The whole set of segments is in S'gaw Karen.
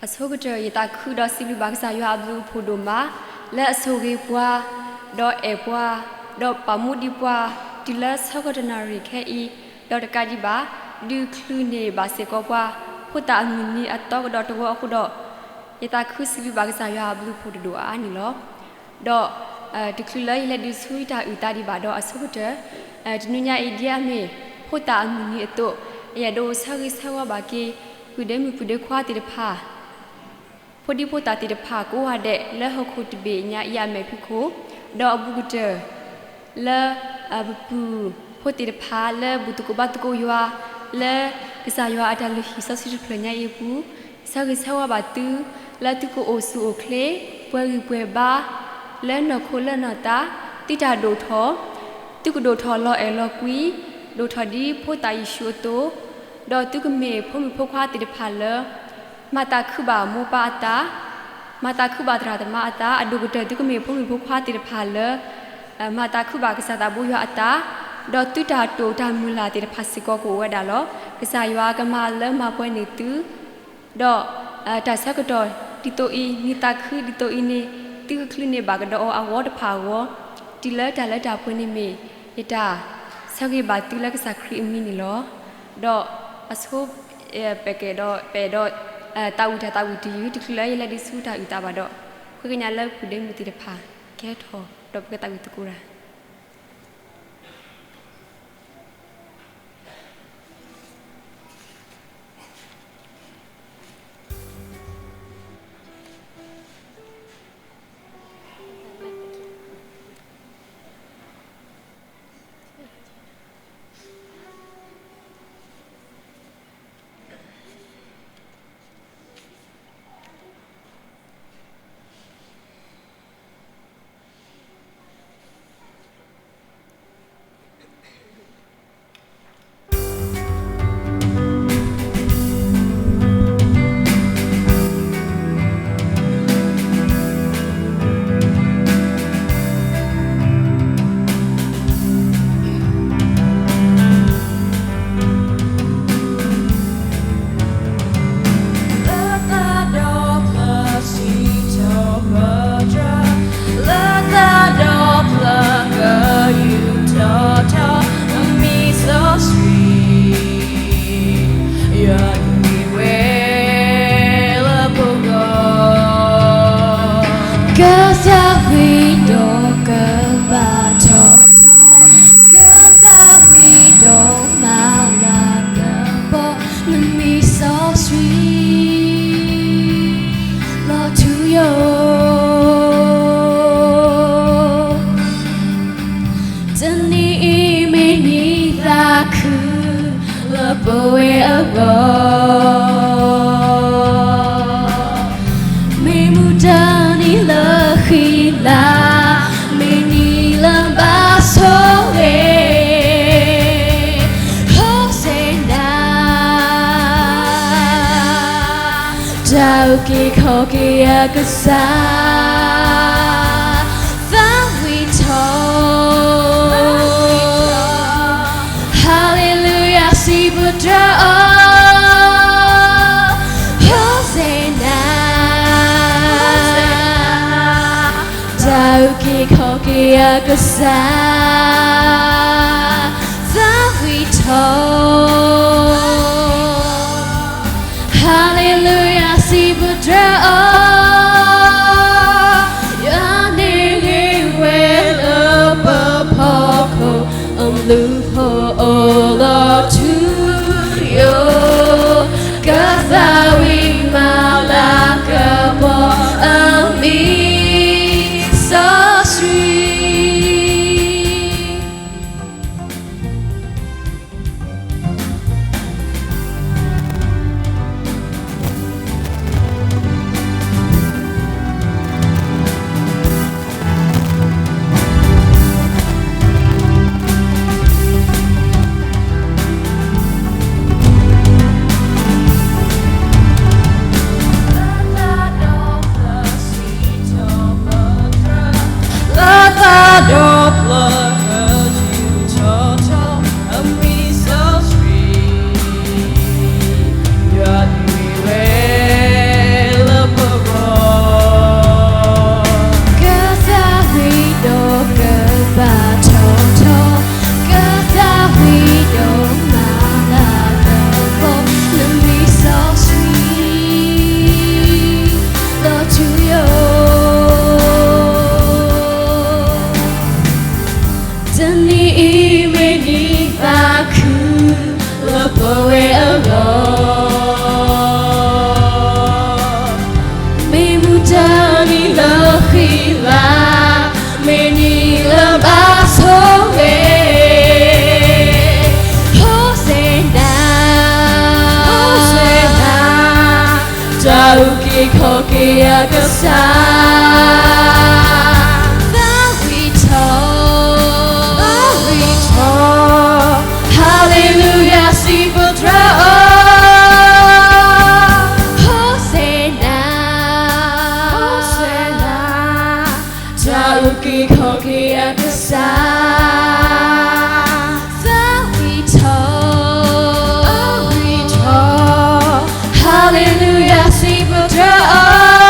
အဆိကတၢၢ် ယသးခုဒီးစံးဘျုးဘၣ်ကစၢ်ယွၤအဘျုးအဖှိၣ်ဒိၣ်မး လၢအဆိၣ်ဂ့ၤပှၤ, ဒီးအဲၣ်ပှၤ, ဒီးပာ်မူဒံးပှၤ တုၤလၢဆၢကတီၢ်နၣ်ရံၣ်ခဲအံၤ, ဒီးတကးဒံးဘၣ် ဒုးချုးန့ၢ်ဘၣ်စ့ၢ်ကီးပှၤ ဖိသၣ်အမုၢ်နံၤအသီကဒီးတဝီအဃိဒီး, ယသးခုစံးဘျုးဘၣ်ကစၢ်ယွၤအဘျုးအဖှိၣ်တဒိၣ်အါအါန့ၣ်လီၤ. ဒီး တချုးလၢယလဲၤဒုးဆူယတၢ်အုၣ်သးဒံးဘၣ်ဒီးအဆိကတၢၢ်, တနံၤညါအံၤဒ်အမ့ၢ် ဖိသၣ်အမုၢ်နံၤအသိး, ယအဲၣ်ဒိးဆၢဂ့ၤဆၢဝါဘၣ်က့ၤ ပုၢ်ဒ့မုၣ်ပုၢ်ဒ့ခွါသ့ၣ်တဖၣ် ဖိဒံဖိသၣ်သ့ၣ်တဖၣ်ကိးဂၤဒဲး လၢဟီၣ်ခိၣ်တဘ့ၣ်ညါအံၤအမဲာ်ဖံးခိၣ်, ဒီးအဘူးကတၢၢ် လၢ ပပုၢ်ဖိသ့ၣ်တဖၣ် လၢဘူၣ်သကိးဘါသကိးယွၤ လၢကစၢ်ယွၤအတၢ်လုၢ်ဟံၣ်စီဆှံတဖျၢၣ်ညါအံၤအပူၤ, ဆၢဂ့ၤဆၢဝါဘၣ်သု လၢသုကအိၣ်ဆူၣ်အိၣ်ချ့ ပှဲၤဂံၢ်ပှဲၤဘါ လၢနီၢ်ခိလၢနီၢ်သး, သုတၢ်ဒိၣ်ထီၣ်, သုကဒိၣ်ထီၣ်လီၤအဲၣ်လီၤကွံ, ဒိၣ်ထီၣ်ဒ်ဖိသၣ်ယ့ၣ်ၡူးအသိး, ဒီးသုကမ့ၢ်ဖိမုၣ်ဖိခွါသ့ၣ်တဖၣ်လၢ မၤသးခုဘၣ်မိၢ်ပၢ်အသး, မၤသးခုဘၣ်သရၣ်သမါအသး, အဒိၣ်ကတၢၢ်သုကမ့ၢ်ဖိမုၣ်ဖိခွါသ့ၣ်တဖၣ်လၢ မၤသးခုဘၣ်ကစၢ်သးဘိယွၤအသး, ဒီးသုတၢ်တိာ်တၢ်မုၢ်လၢ်သ့ၣ်တဖၣ်စ့ၢ်ကီးကအိၣ်ဝဲဒၣ်လီၤ. ကစၢ်ယွၤကမၤလၢမၤပှဲၤန့ၢ်သု ဒီး တၢ်ဆၢကတီၢ်ဒ်သိးအံၤ မ့ၢ်သးခုဒ်သိးအံၤန့ၣ် သုကချုးန့ၢ်ဘၣ်ကဒီးအီၤအဂီၢ်တဖၣ်အဂီၢ်, တုၤလၢတၢ်လၢတၢ်ပှဲၤန့ၣ်မ့ၢ် ယတၢ်ဆၢဂ့ၤဘၣ်သုလၢကစၢ်ခရံာ်အမံၤန့ၣ်လီၤ. ဒီးအဆိ ပကဲဒီး ပအဲၣ်ဒိး သးဝံၣ်တၢ်သးဝံၣ်တယုၢ် တချုးလၢယလဲၤဒုးဆူတၢ်အုၣ်သးဘၣ်ဒီး ဃ့ကညးလၢပုၢ်ဒ့မုၣ်သ့ၣ်တဖၣ် ကဟဲထီၣ် ဒီးပကသးဝံၣ်သကိးတၢ်လၢသးဒီဖျၢၣ်စံးထီၣ်ပတြၢၤ, လၢသးဒီဖျၢၣ်ကယူၢ်ထီၣ်ထီ မံစီဆှံ ယွၤန့ၣ်ဝဲလၢပဂီၢ်, ကသးဝံၣ်ဒီးကဘၣ်ထီၣ်ထီ, ကသးဝံၣ်ဒီးမၤလၤကပီၤ နမံစီဆှံ လီၤထူယိာ် တနံၤအံၤမ့ၢ်နံၤသးခု လၢပဝဲအဂီၢ်, မ့ၢ်မုၢ်တနံၤလၢဃံလၤ, မ့ၢ်နံၤလၢဘၣ်ဆိၣ်ဂ့ၤ, ဟိၣ်စ့နၤ တၢ်အုၣ်က့ၤခီၣ်က့ၤအကစၢ်, သးဝံၣ်ထီၣ်, Hallelujah စံးပတြၢၤအီၤ, ဟိၣ်စ့နၤ, တၢ်အုၣ်က့ၤခီၣ်က့ၤအကစၢ်, သးဝံၣ်ထီၣ် Hallelujah စံးပတြၢၤအီၤ, ယွၤန့ၣ်ဂ့ၤဝဲလၢပဖီခိၣ်, အဘျုးဖှိၣ်အိၣ်လီၤထူယိာ်, ကသးဝံၣ်မၤလၤကပီၤ အမံစီဆှံ. တၢ်အုၣ်က့ၤခီၣ်က့ၤအကစၢ်, သးဝံၣ်ထီၣ်, သးဝံၣ်ထီၣ်, Hallelujah စံးပတြၢၤအီၤ, Hosanna, Hosanna, တၢ်အုၣ်က့ၤခီၣ်က့ၤအကစၢ်, သးဝံၣ်ထီၣ်, သးဝံၣ်ထီၣ်, Hallelujah စံးပတြၢၤအီၤ,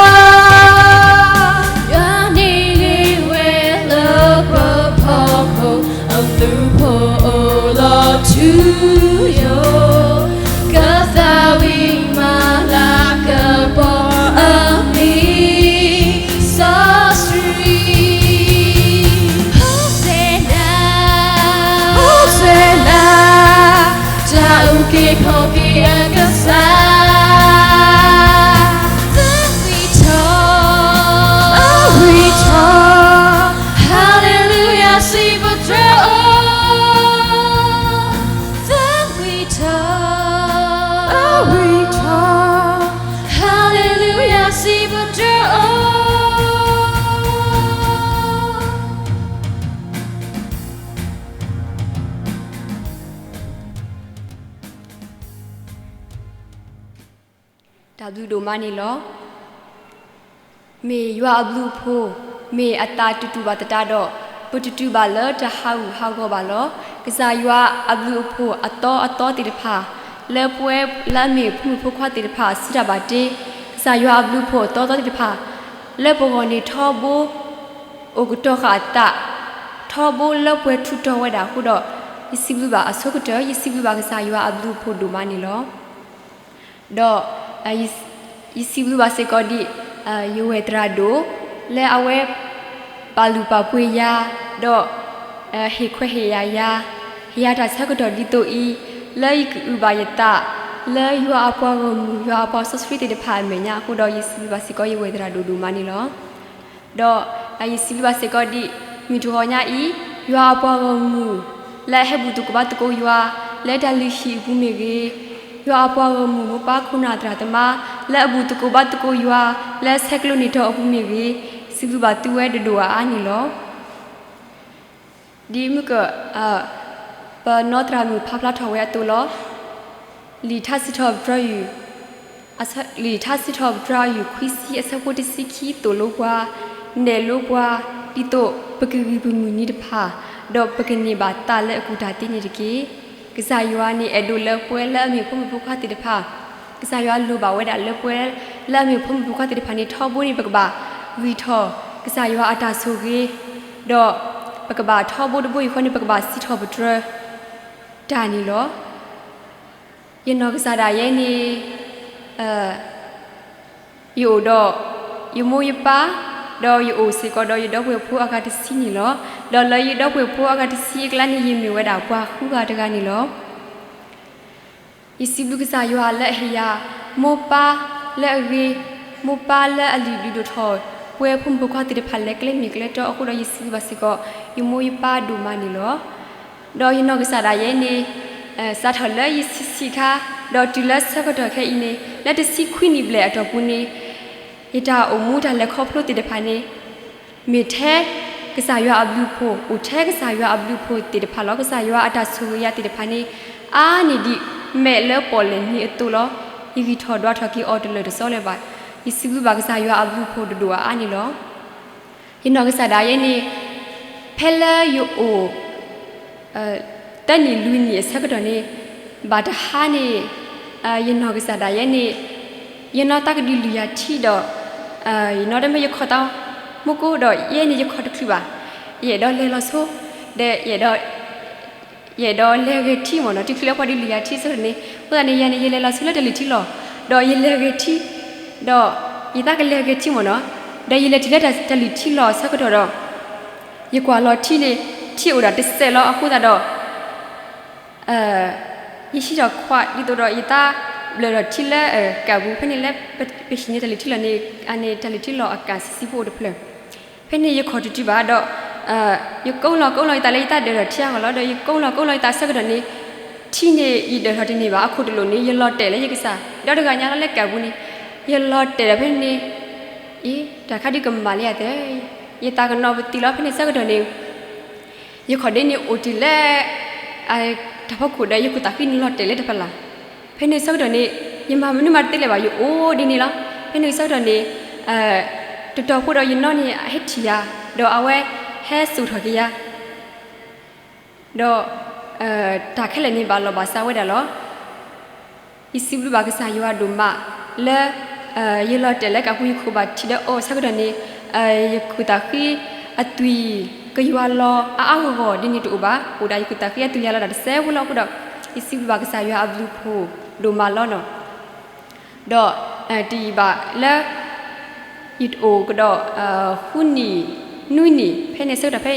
ယွၤန့ၣ်ဂ့ၤဝဲလၢပဖီခိၣ်, အသုးဖိအိၣ်လီၤထူယိာ်, ကသးဝံၣ်မၤလၤကပီၤအမံၤ စီဆှံ, Hosanna, Hosanna, တၢ်အုၣ်က့ၤခီၣ်က့ၤအကစၢ်, သးဝံၣ်ထီၣ်, သးဝံၣ်ထီၣ်, Hallelujah စံးပတြၢၤအီၤ, သးဝံၣ်ထီၣ်, သးဝံၣ်ထီၣ်, Hallelujah စံးပတြၢၤအီၤ. တၢ်ဘျုးဒိၣ်မးန့ၣ်လီၤ. မ့ၢ်ယွၤအဘျုးအဖှိၣ်, မ့ၢ်အသးတတူၢ်ဘၣ်သတးဒီး, ပတတုၤဘၣ်လၢတၢ်ဟးဂူာ်ဟးဂီၤဘၣ်လီၤ. ကစၢ်ယွၤအဘျုးအဖှိၣ်အသီအသီသ့ၣ်တဖၣ်, လၢပဝဲလၢအမ့ၢ်ဖိမုၣ်ဖိခွါသ့ၣ်တဖၣ်စုတၢ်ဘၣ်တ့, ကစၢ်ယွၤအဘျုးအဖှိၣ်အသီအသီသ့ၣ်တဖၣ်, လၢပဂီၢ်န့ၣ်ထီဘိ အိၣ်ကတီၤဃာ်အသး, ထီဘိလၢပှဲၤထူးတီၤဝဲဒၣ်အဃိဒီး, ယစံးဘျုးဘၣ်အဆိကတၢၢ်, ယစံးဘျုးဘၣ်ကစၢ်ယွၤအဘျုးအဖှိၣ်ဒိၣ်မးန့ၣ်လီၤ. ဒီး ယစံးဘျုးဘၣ်စ့ၢ်ကီးဒ် ယဝဲၢ်သရၣ်ဒိၣ် လၢအဝဲ ပာ်လုၢ်ပာ်ပှ့ၤယၤ, ဒီး ဟ့ၣ်ခွဲးဟ့ၣ်ယာ်ယၤ, ဟ့ၣ်ယၤတၢ်ဆၢကတီၢ်ဒ်သိးအံၤ, လၢယကအုၣ်ဘၣ်ယသး လၢယွၤအပှၤဂီၢ်မုၢ် ယွၤအပှၤစီဆှံသ့ၣ်တဖၣ်အမဲာ်ညါအဃိဒီး ယစံးဘျုးဘၣ်စ့ၢ်ကီးယဝဲၢ်သရၣ်ဒိၣ်ဒိၣ်မးန့ၣ်လီၤ. ဒီးယစံးဘျုးဘၣ်စ့ၢ်ကီးဒ် မုၢ်တဂီၤညါအံၤ, ယွၤအပှၤဂီၢ်မုၢ် လၢအဟဲဘူၣ်သကိးဘါသကိးယွၤ လၢတၢ်လုၢ်ဟံၣ်အပူၤမ့ၢ်ဂ့ၤ, ယွၤအပှၤဂီၢ်မုၢ်မိၢ်ပၢ်ခိၣ်နၢ်သရၣ်သမါ လၢအဘူၣ်သကိးဘါသကိးယွၤ လၢဆဲးကျိးန့ၢ်တီၤအပူၤမ့ၢ်ဂ့ၤ, စံးဘျုးဘၣ်သုဝဲဒိၣ်ဒိၣ်အါအါန့ၣ်လီၤ. ဒ်မုၢ်က ပနီၢ်သရၣ်မုၣ်ဖးဖျါထီၣ်ဝဲအသိးလီၤ. လံာ်ထါစံးထီၣ်ပတြၢၤယုၢ်, လံာ်ထါစံးထီၣ်ပတြၢၤယုၢ်ခွံဆံအဆၢဖိတဆံခံသိၣ်လိပှၤ, နဲၣ်လိပှၤ, ဒ်သိးပကဂံၢ်ပမုၢ်နံၤတဖၣ်, ဒီးပကန့ၢ်ဘၣ်သးလၢအကူၣ်တၢ်သ့န့ၣ်တက့ၢ်. ကစၢ်ယွၤန့ၣ်အဲၣ်ဒိးလၢပဝဲလၢအမ့ၢ်ဖိမုၣ်ဖိခွါသ့ၣ်တဖၣ်, ကစၢ်ယွၤလိၣ်ဘၣ်ဝဲဒၣ်လၢပဝဲလၢအမ့ၢ်ဖိမုၣ်ဖိခွါသ့ၣ်တဖၣ်န့ၣ် ထီဘိန့ၣ် ပကဘၣ်ဂံၢ်ထီၣ်ကစၢ်ယွၤအတၢ်ဆိၣ်ဂ့ၤ, ဒီးပကဘၣ်ထီဘိတဘိယူၢ်ဃီန့ၣ် ပကဘၣ်စံးထီၣ်ပတြၢၤတၢ်န့ၣ်လီၤ. ယနီၢ်ကစၢ်ဒၣ်ယဲန့ၣ် ယအိၣ်ဒီးယမိၢ်ယပၢ်, ဒီးယအိၣ်စ့ၢ်ကီးဒီးယဒီပုၢ်ဝဲၢ်ဖိအဂၤတဆံန့ၣ်လီၤ. ဒီးလၢယဒီပုၢ်ဝဲၢ်ဖိအဂၤတဆံအကျါန့ၣ် ယမ့ၢ်ဝဲဒၣ်ပှၤဃုဂၤတဂၤန့ၣ်လီၤ. ယစံးဘျုးကစၢ်ယွၤလၢအဟ့ၣ်ယၤ မိၢ်ပၢ်လၢအဂ့ၤ, မိၢ်ပၢ်လၢအလုၢ်ဒုးဒိၣ်ထီၣ် ပဝဲဖိမုၣ်ဖိခွါသ့ၣ်တဖၣ်လၢကျဲမ့ၢ်ကျဲတီအဃိဒီး ယစံးဘျုးဘၣ်စ့ၢ်ကီး ယမိၢ်ယပၢ်ဒိၣ်မးန့ၣ်လီၤ. ဒီးယနီၢ်ကစၢ်ဒၣ်ယဲန့ၣ် စးထီၣ်လၢယဆံးဆံးခါ, ဒီးတုၤလၢဆၢကတီၢ်ခဲအံၤန့ၣ် လၢတဆံခွံနံၣ်ဘျဲၣ်အတီၢ်ပူၤန့ၣ် ယတၢ်အိၣ်မူတၢ်လဲၤခီဖျိသ့ၣ်တဖၣ်န့ၣ် မ့ၢ်ထဲကစၢ်ယွၤအဘျုးအဖှိၣ်, အိၣ်ထဲကစၢ်ယွၤအဘျုးအဖှိၣ်သ့ၣ်တဖၣ်လီၤ. ကစၢ်ယွၤအတၢ်ဆိၣ်ဂ့ၤယၤသ့ၣ်တဖၣ်န့ၣ် အါန့ၢ်ဒံးမဲာ်လၢပီၣ်လဲၣ်နံၤအသိးလီၤ. ယဂံၢ်ထီၣ်ဒွးထီၣ်က့ၤအီၤတလၢာ်တစီလၢၤဘၣ်. ယစံးဘျုးဘၣ်ကစၢ်ယွၤအဘျုးအဖှိၣ်ဒိၣ်ဒိၣ်အါအါန့ၣ်လီၤ. ယနီၢ်ကစၢ်ဒၣ်ယဲန့ၣ် ဖဲလၢယအိၣ် သၢနံၣ်လွံၢ်နံၣ်အဆၢကတီၢ်န့ၣ် ဘၣ်တဟါန့ၣ် ယနီၢ်ကစၢ်ဒၣ်ယဲန့ၣ် ယနီၢ်သးကဒုးလုၢ်ယၤထံဒီး ယနီၢ်တမ့ၢ်ယခီၣ်သးမူကိၣ်ဒီး ယဲန့ၣ်ယခီၣ်တချုးဘၣ်. ယအဲၣ်ဒိးလဲၤလီၤဆိ ဒီး ယအဲၣ်ဒိးလဲၤဂဲၤထံမ့ၢ်နီၤ, တချုးလၢပှၤဒုးလုၢ်ယၤထံအဆၢကတီၢ်န့ၣ်, အဃိသတးန့ၣ် ယၤန့ၣ် ယလဲၤလီၤဆိလၢတၢ်လုၢ်ထံလီၢ်, ဒီးယလဲၤဂဲၤထံ, ဒီးယသးကလဲၤဂဲၤထံမ့ၢ်နီၤ, ဒီးယလဲၤတုၤလၢတၢ်လုၢ်ထံလီၢ်အဆၢကတီၢ်ဒီး ယကွၢ်လီၤထံန့ၣ် ထံအိၣ်ဒၣ်တစဲးလီၤ. အဃိသတးဒီး ယဟံးထီၣ်ခွါဒ်သိးဒီး ယသးဘျၢၣ်ထီၣ်ထံလၢကၣ်ပူၤ, ဖဲန့ၣ်လၢပဟံၣ်န့ၣ်တၢ်လုၢ်ထံလီၢ်န့ၣ် အန့ၣ်တၢ်လုၢ်ထံလီၢ်အကၣ်ဆံးဆံးဖိအိၣ်တဖျၢၣ်. ဖဲန့ၣ်ယခီၣ်တတုၤဘၣ်ဒီး ယကိးလီၤကိးလီၤယသးလၢယသးဒၢၣ်ထီၣ်ထံအဂီၢ်လီၤ. ဒီးယကိးလီၤကိးလီၤယသးအဆၢကတီၢ်န့ၣ် ထံန့ၣ်ယဒၢၣ်ထီၣ်တန့ၢ်ဘၣ်. အခိၣ်တလိာ်န့ၣ် ယလီၤတဲာ်လၢယကစၢ်, ဒီတဂၤညါလီၤလၢကၣ်ပူၤန့ၣ် ယလီၤတဲာ်ဒီးဖဲန့ၣ်, အံၤ တၢ်ခါဒုးကမၣ်လံယၤသၢ, ယသးကနီၤပသံးလီၤ. ဖဲန့ၣ်ဆၢကတီၢ်န့ၣ် ယခီၣ်ဒ့န့ၣ်အိၣ်တ့ၢ်လၢ တၢ်ဖီခိၣ်ဒီး ယကူၣ်သးဃံန့ၣ်လီၤတဲာ်လၢတဖီလာ်. ဖဲန့ၣ်ဆၢကတီၢ်န့ၣ် ယမၤမနုၤမးတသ့လၢၤဘၣ်, ယအိၣ်ဒ်န့ၣ်လီၤ. ဖဲန့ၣ်ဆၢကတီၢ်န့ၣ် တတီၤဖိဒီးယနီၢ်န့ၣ် အဟဲထံၣ်ယၤ, ဒီးအဝဲဟဲစိာ်ထီၣ်က့ၤယၤ ဒီး တၢ်ခဲလၢာ်န့ၣ်ဘၣ်လီၤဘၣ်စးဝဲဒၣ်လီၤ. ယစံးဘျုးဘၣ်ကစၢ်ယွၤဒိၣ်မးလၢ ယလီၤတဲာ်လၢကးပူၤ ယခိၣ်ဘၣ်ထံးဒီးအီၤဆၢကတီၢ်န့ၣ် ယကူၣ်သးဃံအသွံၣ်ကယွၤလီၤအါအါဂီၢ်ဂီၢ်ဒ်န့ၣ်တအိၣ်ဘၣ်. အိၣ်ဒၣ် ယကူၣ်သးဃံအသွံၣ်ယွၤလီၤတၢ်တစဲးဖိလီၤအဃိဒီး ယစံးဘျုးဘၣ်ကစၢ်ယွၤအဘျုးအဖှိၣ်ဒိၣ်မးလီၤနီၤ. ဒီးတယံာ်ဘၣ်လၢ ယအိၣ်ကဒီး ဃုနံၣ် နွံနံၣ် ဖဲန့ၣ်ဆၢကတီၢ်ဖဲ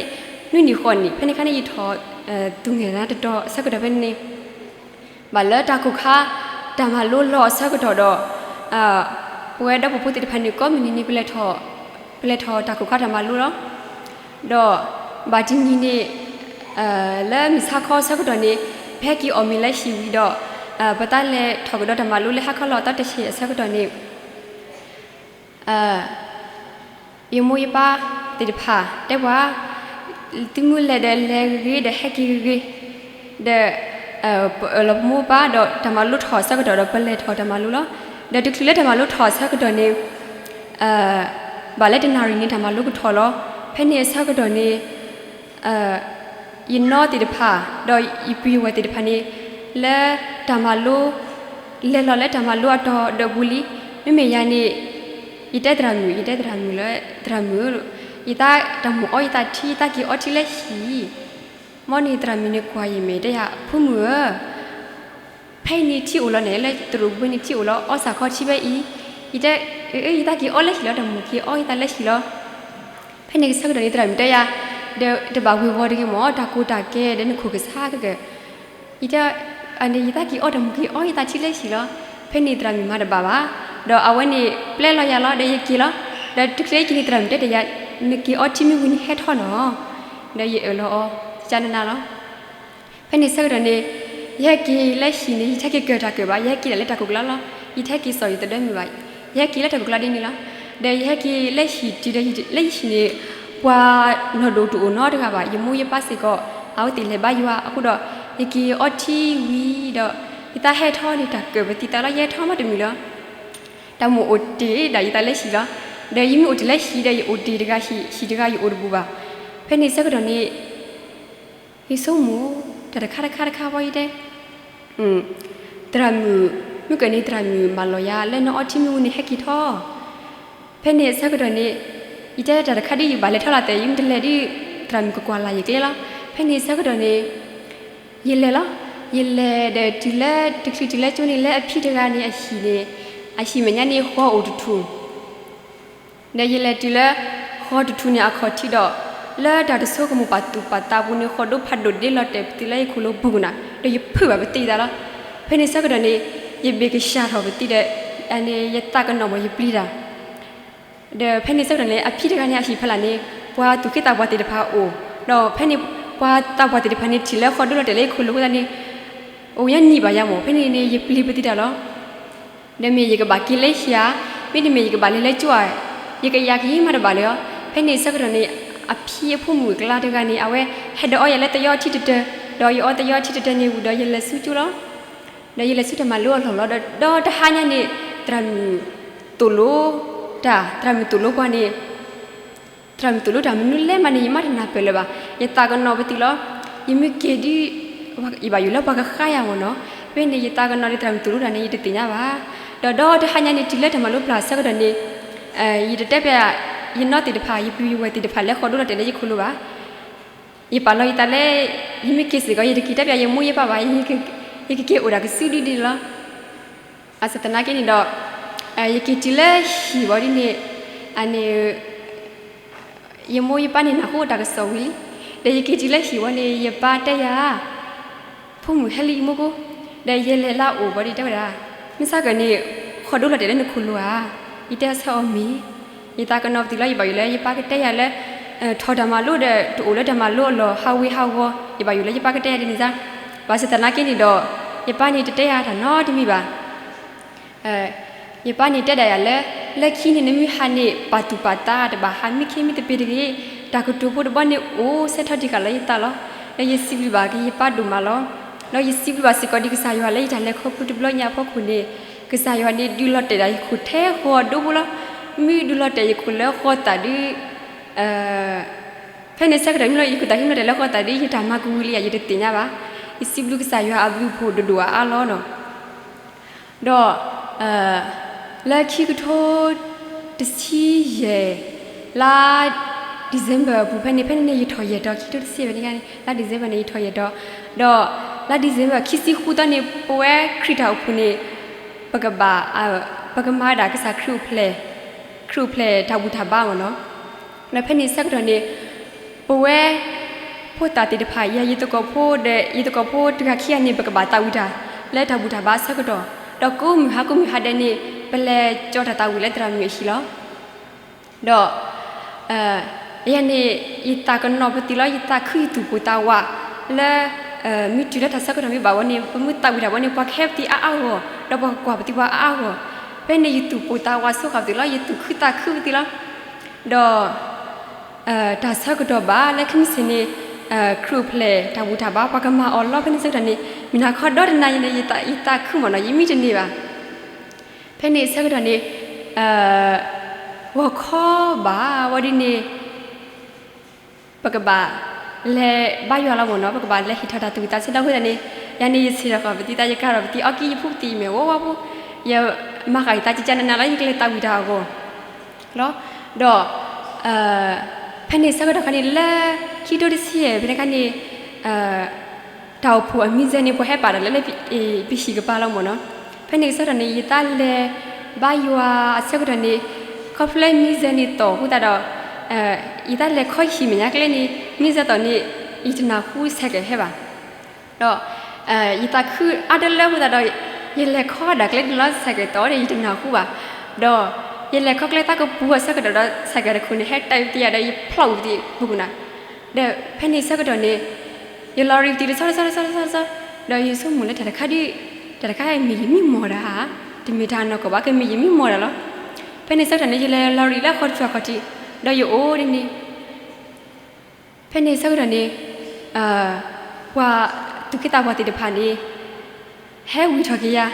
နွံနံၣ်ဃိးနံၣ် ဖဲန့ၣ်ခါန့ၣ် ယထီၣ်သူၣ်ငဲၢ်နၤတတီၤဆၢကတီၢ်ဖဲန့ၣ် ဘၣ်လၢတၢ်ကိၢ်ခါ တၢ်မၤလိလီၤအဆၢကတီၢ်ဒီး ပဝဲဒီဖိဖိသ့ၣ်တဖၣ်န့ၣ် ကိးမုၢ်နံၤန့ၣ် ပလဲၤထီၣ်တၢ်ကိၢ်ခါတၢ်မၤလိလီၤ. ဒီးဘၣ်တနံၤန့ၣ် လၢမုၢ်ဆါခီဆၢကတီၢ်န့ၣ် ပဟဲက့ၤအီၣ်မ့ၤလၢဟံၣ်ဝံၤဒီး ပသးလဲၤထီၣ်ကဒီးတၢ်မၤလိလၢဟါခီလီၤအသီတဆံးအဆၢကတီၢ်န့ၣ် ယမိၢ်ယပၢ်သ့ၣ်တဖၣ်တဲပှၤ သုမုၢ်လဲၤဒီးလဲၤဂ့ၤဂ့ၤဒီးဟဲက့ၤဂ့ၤဂ့ၤ ဒီး ပအၢၣ်လီၤပမိၢ်ပၢ်ဒီးတၢ်မၤလိထီၣ်ဆၢကတီၢ်ဒီးပလဲၤထီၣ်တၢ်မၤလိလီၤ. ဒီးတချုးလၢတၢ်မၤလိထီၣ်အဆၢကတီၢ်န့ၣ် ဘၣ်လၢတနၣ်ရံၣ်န့ၣ် တၢ်မၤလိကထီၣ်လီၤ. ဖဲန့ၣ်အဆၢကတီၢ်န့ၣ် ယနီၢ်သ့ၣ်တဖၣ် ဒီးယပုၢ်ယဝဲၢ်သ့ၣ်တဖၣ်န့ၣ် လၢတၢ်မၤလိ လဲၤလီၤလၢတၢ်မၤလိအတီၤဒီးပူၤလံ. မ့မ့ၢ်ယၤန့ၣ် ယတဲသရၣ်မုၣ် ယတဲသရၣ်မုၣ်လၢ သရၣ်မုၣ်ဧၢ, ယသးတၢ်မိၣ်အီယသးထံ ယသးက့ၤအီထံလၢဟံၣ်. မ်န့ၣ်သရၣ်မုၣ်န့ၣ်ကွၢ်ယမ့ၢ်တဲယၤ ဖိမုၣ်ဧၢ ဖဲအံၤန့ၣ်ထံအိၣ်လီၤန့ၣ် လၢတရူးပူၤန့ၣ်ထံအိၣ်လီၤ အီစၢ်ခီထံဖဲအံၤ. ယတဲ ယသးက့ၤအီလၢဟံၣ်လီၤ တၢ်မိၣ်က့ၤအီယသးလၢဟံၣ်လီၤ. ဖဲန့ၣ်ဆၢကတီၢ်န့ၣ် သရၣ်မုၣ်တဲယၤ ဒီးတဘၣ်ဝ့ၤဝီၤတဂ့ၤမ့ၢ် တၢ်ကိၢ်တၢ်ကဲဒီးနခိၣ်ကဆါကကၢၢ်. ယတဲ ယသးက့ၤအီတၢ်မိၣ်က့ၤအီယသးထံလၢဟံၣ်လီၤ. ဖဲန့ၣ်သရၣ်မုၣ်မၤတဘၣ်ဘၣ်. ဒီးအဝဲန့ၣ်ပျဲလီၤယၤလီၤ ဒီးယက့ၤလီၤ. ဒီးတချုးယက့ၤန့ၣ် သရၣ်မုၣ်တဲတၢ်ယၤ နက့ၤအီထံမ့ၢ်ဝံၤန့ၣ်ဟဲထီၣ်နီၤ. ဒီးယအၢၣ်လီၤအီၤ ကနနၤလီၤ. ဖဲန့ၣ်ဆၢကတီၢ်န့ၣ် ယဟဲက့ၤလၢဟံၣ်န့ၣ် ယတဟဲက့ၤကၢၢ်တၢ်ကၢၢ်ဘၣ်, ယဟဲက့ၤဒၣ်လၢတၢ်ကိၢ်ကျါလီၤ. ယတဟဲက့ၤစိာ်ယသဒၢမုၢ်ဘၣ်, ယဟဲက့ၤလၢတၢ်ကိၢ်ကျါဒ်န့ၣ်လီၤ. ဒီးယဟဲက့ၤလၢဟံၣ်တုၤဒီးလၢယဟံၣ်န့ၣ် ပှၤနီၢ်ဒိၣ်တအိၣ်နီတဂၤဘၣ်, ယမိၢ်ယပၢ်စ့ၢ်ကီး အဝဲသ့ၣ်လဲၤဘါယွၤအဃိဒီး ယက့ၤအီထံဝံၤဒီး ယသးဟဲထီၣ်န့ၣ် တၢ်ကၢၢ်ပသံသးလီၤ, ယဟဲထီၣ်မးတမုာ်လီၤ. တၢ်မိၣ်အိၣ်တ့ၢ်ဒၣ်ယသးလၢဟံၣ်လီၤ. ဒီးယမ့ၢ်အိၣ်တ့ၢ်လၢဟံၣ်ဒီး ယအိၣ်တ့ၢ်တဂၤဟံၣ်, ဟံၣ်တဂၤယအိၣ်တဘူၣ်ဘၣ်. ဖဲန့ၣ်ဆၢကတီၢ်န့ၣ် ယဆိကမိၣ် တၢ်တခါတခါတခါဝဲယတဲ သရၣ်မုၣ်, မုၢ်ကၢၢ်န့ၣ် သရၣ်မုၣ်မ့ၢ်ကၢၢ်န့ၣ်သရၣ်မုၣ်မၤလီၤယၤလၢနအီထံမ့ၢ်ဝံၤန့ၣ် ဟဲက့ၤထီၣ်. ဖဲန့ၣ်အဆၢကတီၢ်န့ၣ် ယတဲတၢ်တခါဒ်ယဘၣ်လဲၤထီၣ်လီၤသဲး ယမ့ၢ်တလဲၤဒ် သရၣ်မုၣ်ကကွၢ်လၢ်ယကျဲလီၤ. ဖဲန့ၣ်အဆၢကတီၢ်န့ၣ် ယလဲၤလီၤ. ယလဲၤဒီးတုၤလၢ တချုးတုၤလၢကၠိန့ၣ် လၢအဖံတဂၤန့ၣ်အဟံၣ်န့ၣ်, အဟံၣ်မဲာ်ညါန့ၣ် ဃီအိၣ်တထူၣ် ဒီးယလဲၤတုၤလၢ ဃီတထူၣ်န့ၣ်အခီၣ်ထံးဒီး လၢတၢ်တဆိကမိၣ်ပာ်သူၣ်ပာ်သးပူၤန့ၣ် ဃီဒိဖးဒိၣ်ဒ့လီၤတဲာ်ပသံးလၢယခိၣ်လိၤပူၤနၤ, ဒီးယဖုးဘၣ်ပသံးသးလီၤ. ဖဲန့ၣ်ဆၢကတီၢ်န့ၣ် ယဘ့ၣ်ကဆှၣ်ထီၣ်ပသံးဒီး ယသးကနီၣ်ဘၣ်ယပျံၤတၢ် ဒီးဖဲန့ၣ်ဆၢကတီၢ်န့ၣ် အဖံတဂၤန့ၣ်အဟံၣ်ဖီလာ်န့ၣ် ပှၤသူၣ်က့သးပှၢ်သ့ၣ်တဖၣ်အိၣ်, ဒီးဖဲန့ၣ် ပှၤသးပှၢ်သ့ၣ်တဖၣ်န့ၣ် ထံၣ်လၢဃီဒိလီၤတဲာ်လၢယခိၣ်လိၤအဃိသတးန့ၣ် အိၣ်ညါနံၤဘၣ်ယၤမၢ်, ဖဲန့ၣ်န့ၣ် ယပျံၤပသံးတၢ်လီၤ. ဒီးမ့ၢ်ယကဘၣ်က့ၤလၢဟံၣ်ဧါ, မ့တမ့ၢ်ယကဘၣ်လဲၤလၢကၠိဧါ, ယကယၤကယံမးတဘၣ်လၢၤ. ဖဲန့ၣ်ဆၢကတီၢ်န့ၣ် အဖံအဖိမုၣ်အကျါတဂၤန့ၣ် အဝဲဟဲဒီးအီယၤလၢသယီထံတတၢၢ်, ဒီးယအီသယီထံတတၢၢ်န့ၣ်ဝံၤဒီး ယလဲၤဆူကၠိလီၤ. ဒီးယလဲၤဆူတၢ်မၤလိအလီၢ်လီၤ. ဒီးဒီတဟါညါန့ၣ် သရၣ်မုၣ်သိၣ်လိတၢ်, သရၣ်မုၣ်သိၣ်လိပှၤန့ၣ် သရၣ်မုၣ်သိၣ်လိတၢ်မနုၤလဲၣ်မးန့ၣ် ယမ့ၢ်တနၢ်ပၢၢ်လၢၤဘၣ်. ယသးကနီၣ်ပသံးလီၤ. ယမ့ၢ်က့ၤဒ် ယဘၣ်ယိၣ်လၢပှၤကဃါယၤမၢ်နီၤ. ဖဲန့ၣ် ယသးကနီၣ်ဒီးသရၣ်မုၣ်သိၣ်လိတၢ်န့ၣ် ယတသ့ၣ်ညါဘၣ်. ဒီးဒီတဟါညါန့ၣ် တုၤလၢတၢ်မၤလိပျၢ်ဆၢကတီၢ်န့ၣ် ယတတဲပျး ယနီၢ်သ့ၣ်တဖၣ် ယပုၢ်ယဝဲၢ်သ့ၣ်တဖၣ်လၢဃီဒိလီၤတဲာ်လၢယခိၣ်လိၤဘၣ်. ယပာ်လီၤယသးလၢ ယမ့ၢ်က့ၤစ့ၢ်ကီး ယတက့ၤတဲပျးယမိၢ်ယပၢ်ဘၣ်, ယကက့ၤအိၣ်ဒၣ်ကစုဒုဒ်န့ၣ်လီၤ. ဘၣ်ဆၣ်သနာ်က့န့ၣ်ဒီး ယက့ၤတုၤလၢဟံၣ်ဝံၤဒ်န့ၣ် အန့ၣ် ယမိၢ်ယပၢ်န့ၣ်နၢ်ဟူတၢ်ကစီၣ်ဝံၤလံ. ဒီးယက့ၤတုၤလၢဟံၣ်ဝံၤန့ၣ် ယပၢ်တဲယၤ ဖိမုၣ်ဟဲလံအံၤမူကိ, ဒီးယလဲၤလၢအအိၣ်ဘၣ်ဒီးတဲဝဲဒၣ် မ့ၢ်ဆါကၢၣ်န့ၣ် ဃီဒိလီၤတဲာ်လၢနခိၣ်လိၤဧါ. ယတဲဆၢအီၤမ့ၢ်, ယသးကနီၤပသံးလီၤ ယဘၣ်ယိၣ်လၢယပၢ်ကတဲယၤလၢ ထီၣ်တၢ်မၤလိဒီး တအိၣ်လၢတၢ်မၤလိအလီၢ်ဟးဝ့ၤဟးဂီၤ, ယဘၣ်ယိၣ်လၢယပၢ်ကတဲယၤဒ်န့ၣ်စါ. ဘၣ်ဆၣ်သနာ်က့န့ၣ်ဒီး ယပၢ်န့ၣ်တတဲယၤတၢ်နီတမံၤဘၣ်. ယပၢ်န့ၣ်တဲဒၣ်ယၤလၢ လၢခံန့ၣ်နမ့ၢ်ဟးန့ၣ် ပာ်သူၣ်ပာ်သးတဘၣ် ဟးမံခ့မံတပ့ၤတဂ့ၤ, တၢ်ကတိၤဖိတဘီန့ၣ်အိၣ်ဆၢထီၣ်တံၢ်ဃာ်လၢယသးလီၤ. ဒီးယစံးဘျုးဘၣ်က့ၤယပၢ်ဒိၣ်မးလီၤ. ဒီးယစံးဘျုးဘၣ်စ့ၢ်ကီးဒ်ကစၢ်ယွၤလၢယတၢ်လဲၤခီဖျိတဘျီညါအဖီခိၣ်န့ၣ်, ကစၢ်ယွၤန့ၣ်ဒုးလီၤတဲာ်ဒၣ်ယခိၣ်ထဲဃီဒိဘိလီၤ. မ့ၢ်ဒုးလီၤတဲာ်ယခိၣ်လၢဃီသးဒုး ဖဲန့ၣ်ဆၢကတီၢ်မ့ၢ်လီၤ ယခိၣ်သးဟံးမ့ၢ်လီၤတဲာ်လၢဃီသးဒုး ယတၢ်မၤကဝံၤလံဧါ ယတသ့ၣ်ညါဘၣ်. ယစံးဘျုးကစၢ်ယွၤအဘျုးအဖှိၣ်ဒိၣ်ဒိၣ်အါအါလီၤနီၤ. ဒီး လၢခံကထိတဆံယဲၢ် လါ December အပူၤ ဖဲန့ၣ် ဖဲန့ၣ်န့ၣ် ယထီၣ်ယဲၢ်တီၤ ခံကထိတဆံယဲၢ်ဖဲန့ၣ် လါ December န့ၣ် ယထီၣ်ယဲၢ်တီၤ, ဒီးလါ December ခံဆံဃုသီန့ၣ် ပဝဲခရံာ်တၢ်အိၣ်ဖှိၣ်န့ၣ် ပကဘၣ် ပကမၤဒၣ်ကစၢ်ခရံာ်အိၣ်ဖျဲၣ် ခရံာ်အိၣ်ဖျဲၣ်တၢ်ဘူၣ်တၢ်ဘါမ့ၢ်နီၤ. ဒီးဖဲန့ၣ်ဆၢကတီၢ်န့ၣ် ပဝဲ ဖိသၣ်သ့ၣ်တဖၣ် ယၤယသကိးဖိဒီး ယသကိးဖိတဂၤခံဂၤန့ၣ် ပကဘၣ်သးဝံၣ်တၢ် လၢတၢ်ဘူၣ်တၢ်ဘါအဆၢကတီၢ်, ဒီးကိးမုၢ်ဟါကိးမုၢ်ဟါဒဲးန့ၣ် ပလဲၤကၠီတၢ်သးဝံၣ်လၢသရၣ်မုၣ်အဟံၣ်လီၤ. ဒီး ယၤန့ၣ် ယသးကနီၣ်ပသံးလီၤ ယသးခုယသူၣ်ပိၢ်သးဝး လၢ မ့ၢ်တုၤလၢတၢ်ဆၢကတီၢ်မ့ၢ်ဘၣ်ဝဲန့ၣ် ပမ့ၢ်သးဝံၣ်တၢ်ဝဲန့ၣ် ပှၤကဟဲပသံးအါအါဂီၢ် ဒီးပှၤကကွၢ်ပသံးပှၤအါအါဂီၢ်, ဖဲန့ၣ်ယသူၣ်ပိၢ်သးဝးဆိဃာ်ပသံးလီၤ ယသူၣ်ခုသးခုပသံးလီၤ. ဒီး တၢ်ဆၢကတီၢ်ဘၣ်လၢခံမုၢ်ဆ့ၣ်န့ၣ် ခရံာ်အိၣ်ဖျဲၣ်တၢ်ဘူၣ်တၢ်ဘါ ပှၤကမၤအီၤလီၤ ဖဲန့ၣ်ဆၢကတီၢ်န့ၣ် မုၢ်နၤခီဒီတနၤအံၤန့ၣ် ယသးခုမ့ၢ်နီၤ ယမံတန့ၢ်ဘၣ်. ဖဲန့ၣ်ဆၢကတီၢ်န့ၣ် ဂီၤခီဘၣ်ဝဲဒ်န့ၣ် ပကဘၣ်လဲၤဘါယွၤလီၤမ့ၢ်နီၤ ပကဘၣ်လဲၤဟ့ၣ်ထီၣ်တၢ်သူၣ်ဝံၣ်သးဆၢဒီးအဃိသတးန့ၣ် ယၤန့ၣ် ယဆ့ၣ်ထီၣ်ဃာ်ပသံးသး ယကၤထီၣ်ပသံးအီကံ ယဖှူပသံး ယမဲာ်ဝီဝါဖိ ယမၤဃာ်ယသးကကနးနးလၢယကလဲၤသးဝံၣ်တၢ်အဂီၢ်လီၤ. ဒီး ဖဲန့ၣ်ဆၢကတီၢ်ခါန့ၣ် လၢခံကထိတဆံယဲၢ်ဖဲန့ၣ်ခါန့ၣ် တၢ်အိၣ်ဖှိၣ်အမံၤစဲန့ၣ် ပှၤဟဲပာ်တၢ်လၢလၢပဟံၣ်ကပၤလီၤမ့ၢ်နီၤ. ဖဲန့ၣ်ကစၢ်ထီၣ်န့ၣ် ယသးလဲၤဘါယွၤအဆၢကတီၢ်န့ၣ် ခီဖျိလၢမံၤစဲန့ၣ်သီၣ်အဃိသတးဒီး ယသးလဲၤခီယဟံၣ်မဲာ်ညါကျဲန့ၣ် မံၤစဲသီၣ်န့ၣ် ယတနၢ်ဟူဆဲးကဲးဟဲဘၣ်. ဒီး ယသးခုအါတလၢအဃိသတးဒီး ယလဲၤခီဒၣ်ကျဲန့ၣ်လီၤ ဆဲးကဲးသီၣ်န့ၣ် ယတနၢ်ဟူဘၣ်. ဒီး ယလဲၤခီကျဲသးကပူၤအဆၢကတီၢ်ဒီး ဆဲးကဲးတခိၣ်န့ၣ် ဟဲတဲဝံၤသ့ယၤဒီး ယဖျီၣ်ဝံၤသ့ပူၤနၤ ဒီးဖဲန့ၣ်ဆၢကတီၢ်န့ၣ် ယလီၤရံးသံးတဆီတဆီတဆီတဆီတဆီ ဒီးယဆိကမိၣ်လၢတၢ်တခါဒ် တၢ်တခါမ့ၢ်ယမံမီၢ်တၢ်ဧါ, တမ့ၢ်တၢ်နီၢ်ကီၢ်ဘၣ် ကမ့ၢ်ယမံမီၢ်တၢ်လီၤ. ဖဲန့ၣ်ဆၢကတီၢ်န့ၣ် ယလဲၤလီၤရံးလၢဃီတထူၣ်အခီၣ်ထံး ဒီးယအိၣ်ဒ်န့ၣ် ဖဲန့ၣ်ဆၢကတီၢ်န့ၣ် ပှၤသူၣ်က့သးပှၢ်သ့ၣ်တဖၣ်န့ၣ် ဟဲဝံၤထီၣ်က့ၤယၤ,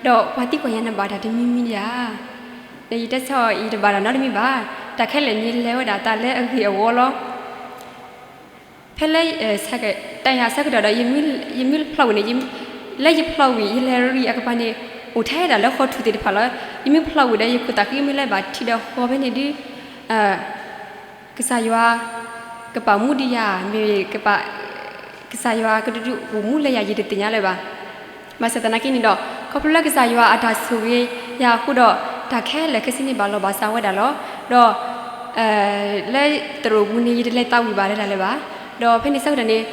ဒီးပှၤသံကွၢ်ယၤ နဘၣ်တၢ်တမံၤမံၤဧါ. ဒီးယတဲဆၢအီၤ ယတဘၣ်တၢ်နီတမံၤဘၣ်, တၢ်ခဲလၢာ်န့ၣ် လဲၤဝဲဒၣ်သးလၢအဂ့ၢ်အဝီလီၤ. ဖဲလၢ တၢ်ယၤဆၢကတီၢ်ဒီး ယမ့ၢ်ဖျီၣ်ဝံၤန့ၣ် လၢယဖျီၣ်ဝံၤ ယလဲၤရံးအကပၤန့ၣ် အိၣ်ထဲဒၣ်လၢဃီထူၣ်သ့ၣ်တဖၣ်လီၤ. ယမ့ၢ်ဖျီၣ်ဝံၤဒီး ယခိၣ်သးဃံမ့ၢ်လၢဘၣ်ထံးဒီးဃီဖဲန့ၣ်ဒုး ကစၢ်ယွၤ ကပာ်မူဒံးယၤ မ့ၢ် ကစၢ်ယွၤကဒုးအိၣ်မူလၢယၤ ယတသ့ၣ်ညါလၢၤဘၣ်. ဘၣ်ဆၣ်သနာ်က့န့ၣ်ဒီး ခီဖျိလၢကစၢ်ယွၤအတၢ်ဆိၣ်ဂ့ၤယၤအဃိဒီး တၢ်ခဲလၢာ်ခဲဆ့န့ၣ် ဘၣ်လီၤဘၣ်စးဝဲဒၣ်လီၤ. ဒီး လၢသရိာ်ပူၤန့ၣ် ယတလဲၤသးဝံၣ်ဘၣ်လၢတၢ်လၢၤဘၣ်. ဒီးဖဲန့ၣ်ဆၢကတီၢ်န့ၣ်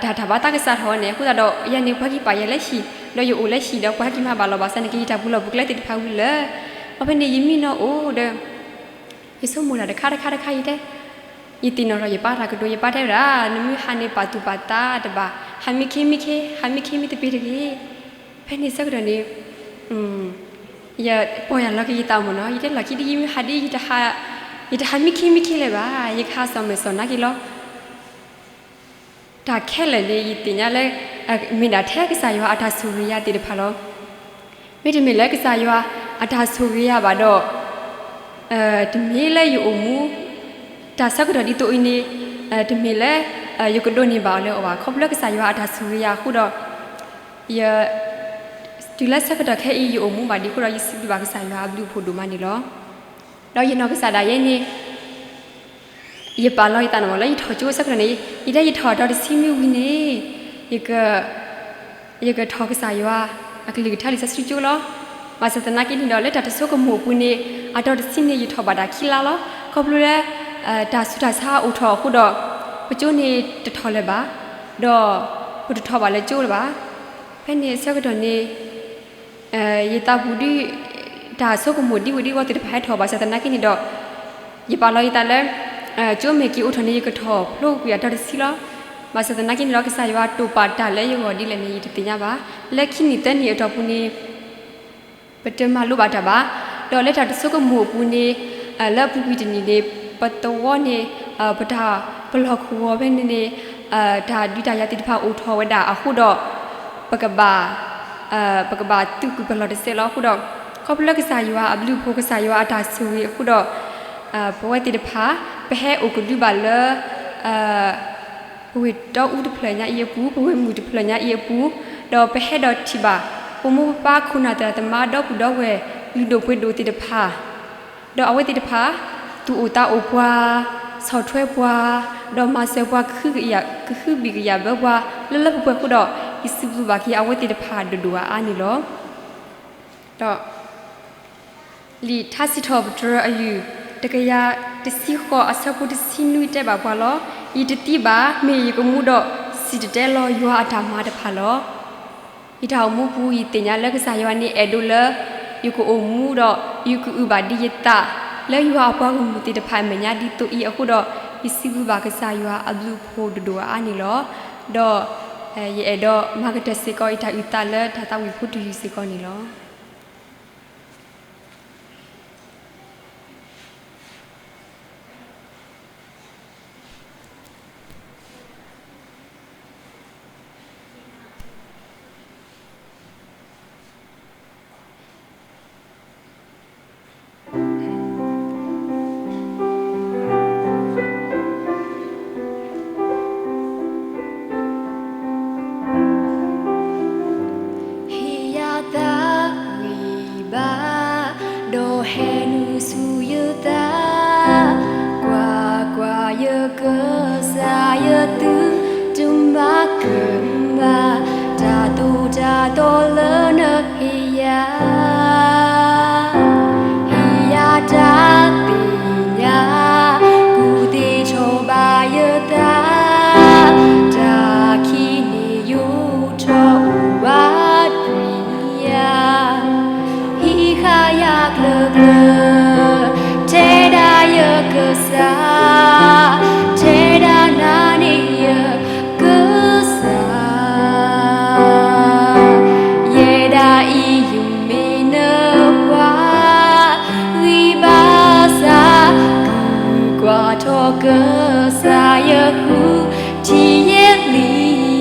တၢ်တၢ်ဘၣ်သးကစးထီၣ်ဝဲန့ၣ် အဃိသတးဒီး ယၤန့ၣ် ပှၤဟဲက့ၤပာ်ယၤလၢဟံၣ် ဒီးယအိၣ်လၢဟံၣ်ဒီး ပှၤဟဲက့ၤမၤဘၣ်လီၤဘၣ်စးန့ၣ် ကယံာ်တၢ်ပူၤလီၢ်ပူၤကျဲသ့ၣ်တဖၣ်ဝံၤလၢ ဒီးဖဲန့ၣ် ယမံနီၤအိၣ်ဒီး ယဆိကမိၣ်တၢ်တခါတခါတခါ ယတဲ ယသ့ၣ်နီၣ်ထီၣ်ယပၢ်တၢ်ကတိၤ ယပၢ်တဲဝဲဒၣ် နမ့ၢ်ဟးန့ၣ် ပာ်သူၣ်ပာ်သးတဘၣ် ဟးမံခ့မံခ့ ဟးမံခ့မံတပ့ၤတဂ့ၤ. ဖဲန့ၣ်ဆၢကတီၢ်န့ၣ် ယပီၢ်ယၢ်လီၤက့ၤယသးမ့ၢ်နီၤ ယတဲလီၢ်ခံဒ်ယမ့ၢ်ဟးဒ် ယတဟးမံခ့မံခ့လၢၤဘၣ် ယကဟးစီၣ်မဲာ်စီၣ်နါက့ၤလီၤ. တၢ်ခဲလၢာ်န့ၣ် ယသ့ၣ်ညါလၢ မ့ၢ်ဒၣ်ထဲကစၢ်ယွၤအတၢ်ဆိၣ်ဂ့ၤယၤသ့ၣ်တဖၣ်လီၤ. မ့တမ့ၢ်လၢကစၢ်ယွၤအတၢ်ဆိၣ်ဂ့ၤယၤဘၣ်ဒီး တမ့ၢ်လၢယအိၣ်မူ တၢ်ဆၢကတီၢ်ဒ်သိးအံၤန့ၣ် တမ့ၢ်လၢ ယကဒိးန့ၢ်ဘၣ်အီၤလၢအီၤဘၣ်. ခီဖျိလၢကစၢ်ယွၤအတၢ်ဆိၣ်ဂ့ၤယၤအဃိဒီး ယ တုၤလၢဆၢကတီၢ်ခဲအံၤ ယအိၣ်မူဘၣ်ဒံးအဃိဒီး ယစံးဘျုးဘၣ်ကစၢ်ယွၤအဘျုးအဖှိၣ်ဒိၣ်မးန့ၣ်လီၤ. ဒီးယနီၢ်ကစၢ်ဒၣ်ယဲန့ၣ် ယပာ်လီၤယသးန့ၣ်မ့ၢ်လၢယထီၣ်ကၠိဆၢကတီၢ်န့ၣ် ယတဲယထီၣ်အတီၤတဆံမ့ၢ်ဝံၤန့ၣ် ယက ယကထီၣ်ကစၢ်ယွၤ အကလုၢ်ကထါလံာ်စီဆှံကၠိလီၤ. ဘၣ်ဆၣ်သနာ်က့န့ၣ်ဒီး လၢတၢ်တဆိကမိၣ်အပူၤန့ၣ် အတီၤတဆံန့ၣ် ယထီၣ်ဘၣ်တၢ်ခံလါလီၤ. ခီဖျိလၢ တၢ်ဆူးတၢ်ဆါအိၣ်ထီၣ်အဃိဒီး ပကၠိန့ၣ်တထီၣ်လၢၤဘၣ်, ဒီးပတထီၣ်ဘၣ်လၢကၠိလၢၤဘၣ်. ဖဲန့ၣ်အဆၢကတီၢ်န့ၣ် ယသးပူၤဒ် တၢ်ဆိကမိၣ်ဒ်ဝဲဒ်ဝီသ့ၣ်တဖၣ်ဟဲထီၣ်ဘၣ်ဆၣ်သနာ်က့န့ၣ်ဒီး ယပာ်လီၤယသးလၢ ကၠိမ့ၢ်က့ၤအိၣ်ထီၣ်န့ၣ် ယကထီၣ်ဖျိကွံာ်အတီၤတဆံလီၤ. ဘၣ်ဆၣ်သနာ်က့န့ၣ်ဒီး ကစၢ်ယွၤတိာ်ပာ်တၢ်လၢယဂီၢ်ဒ်လဲၣ်န့ၣ် ယတသ့ၣ်ညါဘၣ်. လၢခံနံၣ်သၢနံၣ်အတီၢ်ပူၤန့ၣ် ပတမၤလိဘၣ်တၢ်ဘၣ်. ဒီးလၢတၢ်တဆိကမိၣ်အပူၤန့ၣ်, လၢအပူၤကွံာ်တနံၤန့ၣ်, ပသဝီန့ၣ်, ပတၢ်ပလီၢ်ကဝီၤဖဲန့ၣ်န့ၣ်, တၢ်ဒုးတၢ်ယၤသ့ၣ်တဖၣ်အိၣ်ထီၣ်ဝဲဒၣ်အဃိဒီး, ပကဘၣ်, ပကဘၣ်သုးကွံာ်ပလီၢ်တစဲးလီၤအဃိဒီး, ခီဖျိလၢကစၢ်ယွၤအဘျုးအဖှိၣ် ကစၢ်ယွၤအတၢ်ဆိၣ်ဂ့ၤအဃိဒီး, ပဝဲသ့ၣ်တဖၣ်, ပဟဲအိၣ်ကဒုဘၣ်လၢ ပဝ့ၢ်တီအူတဖျၢၣ်ညါအံၤအပူၤ, ပဝ့ၢ်မုၢ်တဖျၢၣ်ညါအံၤအပူၤ, ဒီးပဟဲဒီးထံၣ်ဘၣ်, ပမိၢ်ပပၢ်ခိၣ်နၢ်သရၣ်သမါဒီပုၢ်ဒီဝဲၢ်လုၢ်ဒိၣ်ပှ့ၤဒိၣ်သ့ၣ်တဖၣ်, ဒီးအဝဲသ့ၣ်တဖၣ်, သူၣ်အိၣ်သးအိၣ်ပှၤ, ဆီၣ်ထွဲပှၤ, ဒီးမၤစၢၤပှၤ, ကဟုဘံၣ်ကယာ်ဘၢပှၤလၢလၢပှဲၤပှဲၤအဃိဒီး, ယစံးဘျုးဘၣ်က့ၤအဝဲသ့ၣ်တဖၣ်ဒိၣ်ဒိၣ်အါအါန့ၣ်လီၤ. ဒီး လံာ်ထါစံးထီၣ်ပတြၢၤအယုၢ်, တကယၤတဆံဃိးအဆၢဖိတဆံနွံတဲဘၣ်ပှၤလီၤ. ယတသံဘၣ်, မ့ၢ်ယကမူဒီး, စံၣ်တဲၤတဲလီၤယွၤအတၢ်မၤတဖၣ်လီၤ. ယတၢ်အိၣ်မူပူၤ ယသ့ၣ်ညါလၢကစၢ်ယွၤန့ၣ်အဲၣ်ဒိးလၢ ယကအိၣ်မူဒီး ယကအုၣ်ဘၣ်ဒံးယသး လၢယွၤအပှၤဂီၢ်မုၢ်သ့ၣ်တဖၣ်အမဲာ်ညါဒ်သိးအံၤအဃိဒီး, ယစံးဘျုးဘၣ်ကစၢ်ယွၤအဘျုးအဖှိၣ်ဒိၣ်ဒိၣ်အါအါန့ၣ်လီၤ. ဒီးယအဲၣ်ဒိးမၤကတၢၢ်စ့ၢ်ကီးယတၢ်အုၣ်သးလၢတၢ်သးဝံၣ်ဖိတယုၢ်စ့ၢ်ကီးန့ၣ်လီၤ. ဟ့ၣ်ယၤသးဂံၢ်ဘါ, ဒီးဟဲနုာ်ဆူယသး, ကွၢ်ကွၢ်, ယကစၢ်ယသုတမၤကမၣ်, တၢ်သိၣ်တၢ်သီလၢနဟ့ၣ်ယၤ ဟ့ၣ်ယၤတၢ်သ့ၣ်ညါ, ကူၣ်သ့ထီၣ်ဘၣ်ယသး, တၢ်ခံးန့ၣ်ယိာ်ထီၣ်အိၣ်ဝးကွံာ်ယၤ, ဟံးဃာ်ယၤကျၢၤကျၢၤ, တဲဒၣ်ယကစၢ်, တဲဒၣ်နၤန့ၣ်ယကစၢ် ယဲဒၣ်အံၤယမ့ၢ်နပှၤ, ဂံၢ်ဘါစၢ်, ကူၣ်ကွၢ်ထီၣ်ကစၢ်ယဃု, ထံၣ်ယလံ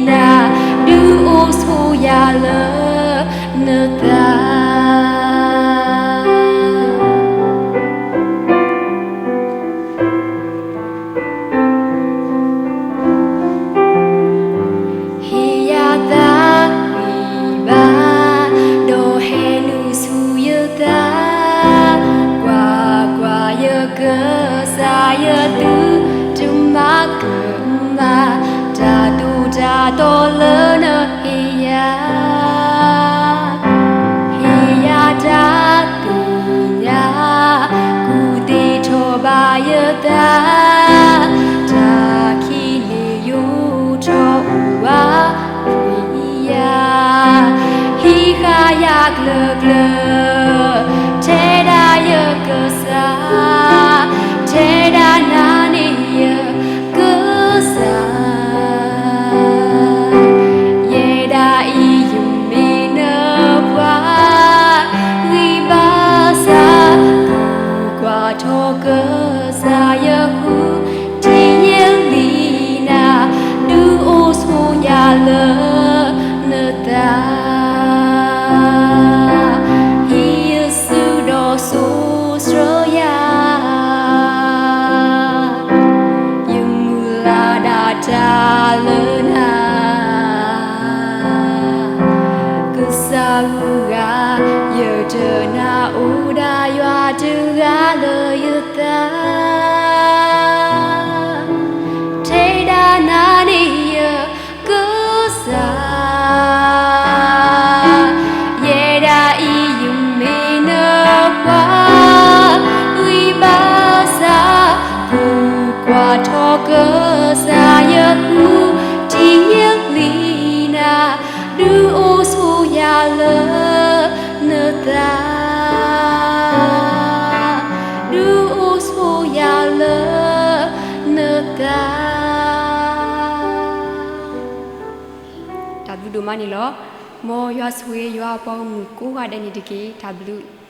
နၤ, ဒုးအိၣ်ဆိယၤလၢနသး ဟ့ၣ်ယၤသးဂံၢ်ဘါ, ဒီးဟဲနုာ်ဆူယသး, ကွၢ်ကွၢ်, ယကစၢ်ယသုတမၤကမၣ်, တၢ်သိၣ်တၢ်သီလၢနဟ့ၣ်ယၤ ဟ့ၣ်ယၤတၢ်သ့ၣ်ညါ, ကူၣ်သ့ထီၣ်ဘၣ်ယသး, တၢ်ခံးန့ၣ်ယိာ်ထီၣ်အိၣ်ဝးကွံာ်ယၤ, ဟံးဃာ်ယၤကျၢၤကျၢၤ, တဲဒၣ်ယကစၢ်, တဲဒၣ်နၤန့ၣ်ယကစၢ် ယဲဒၣ်အံၤယမ့ၢ်နပှၤ, ဂံၢ်ဘါစၢ်, ကူၣ်ကွၢ်ထီၣ်ကစၢ်ယဃု, ထံၣ်ယလံနၤ, ဒုးအိၣ်ဆိယၤလၢနသး ဟံးယစုဒီးစိၤဆှၢယၤ, ယမုၢ်လၢ်ဒၣ်တၢ်လၢနၤ, ကစၢ်ဂုၤဂၤ, ယတနာ်အိၣ်ဒၣ်ယွၤတဂၤလၢယသး ထဲဒၣ်နၤန့ၣ်ယကစၢ်, ယဲဒၣ်အံၤယမ့ၢ်နပှၤ, ဂံၢ်ဘါစၢ်, ကူၣ်ကွၢ်ထီၣ်ကစၢ်ယဃု, ထံၣ်ယလံနၤ, ဒုးအိၣ်ဆိယၤလၢနသး ဒုးအိၣ်ဆိယၤလၢနသး တၢ်ဘျုးဒိၣ်မးန့ၣ်လီၤ. မ်ယွၤဆိၣ်ဂ့ၤယွၤအပှၤဂီၢ်မုၢ်ကိးဂၤဒဲးန့ၣ်တက့ၢ်. တၢ်ဘျုး.